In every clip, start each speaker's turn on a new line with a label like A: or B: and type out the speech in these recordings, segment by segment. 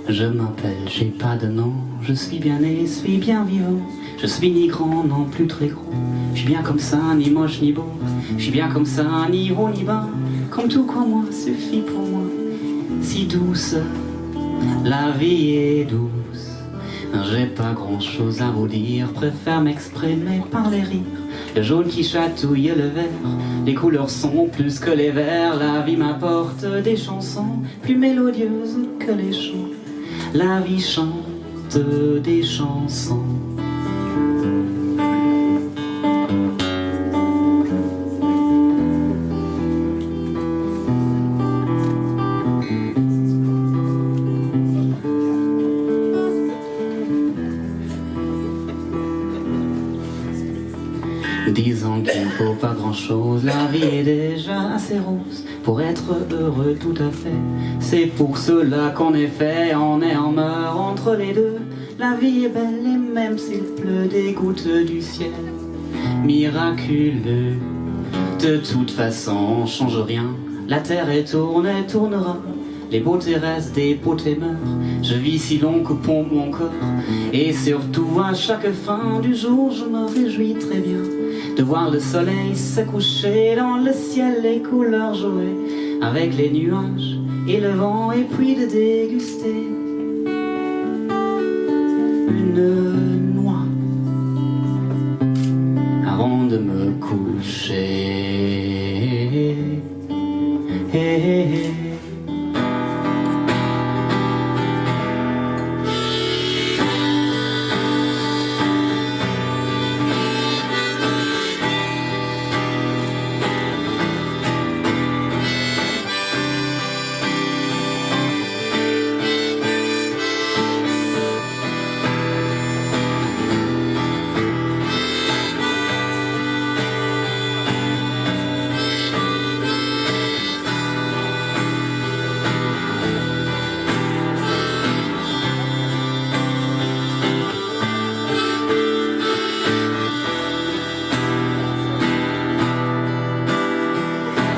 A: Je m'appelle, j'ai pas de nom, je suis bien né, suis bien vivant, je suis ni grand non plus très gros, je suis bien comme ça, ni moche ni beau, je suis bien comme ça, ni haut ni bas, comme tout comme moi suffit pour moi. Si douce, la vie est douce. J'ai pas grand chose à vous dire, préfère m'exprimer par les rires. Le jaune qui chatouille le vert, les couleurs sont plus que les verts, la vie m'apporte des chansons plus mélodieuses que les chants. La vie chante des chansons. Disons qu'il ne faut pas grand-chose, la vie est déjà assez rose pour être heureux tout à fait. C'est pour cela qu'en effet, on est en meurt entre les deux. La vie est belle et même s'il pleut des gouttes du ciel miraculeux. De toute façon, on change rien. La terre est tourne et tournera. Les beautés restent, des beautés meurent. Je vis si long que pompe mon corps. Et surtout à chaque fin du jour, je me réjouis très bien de voir le soleil se coucher dans le ciel, les couleurs jouer avec les nuages et le vent, et puis de déguster une noix avant de me coucher. Hey, hey, hey.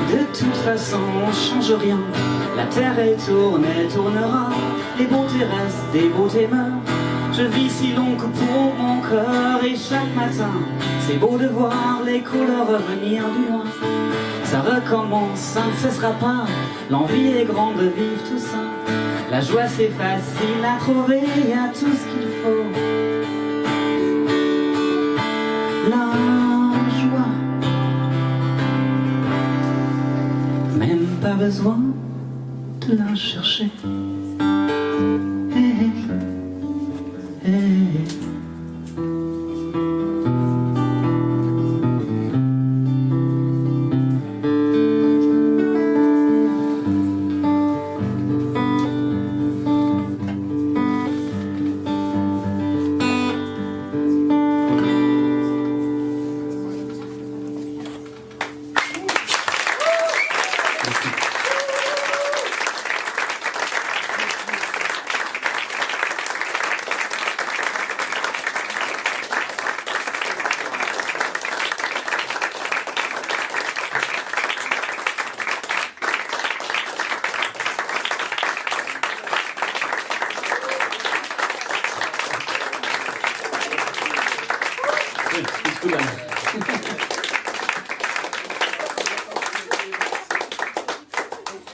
A: De toute façon, on change rien. La terre elle tourne, elle tournera. Les beautés restent, des beautés meurent. Je vis si long que pour mon cœur et chaque matin, c'est beau de voir les couleurs revenir du loin. Ça recommence, ça ne cessera pas. L'envie est grande de vivre tout ça. La joie c'est facile à trouver, il y a tout ce qu'il faut. La joie. Même pas besoin de la chercher. Hey, hey, hey.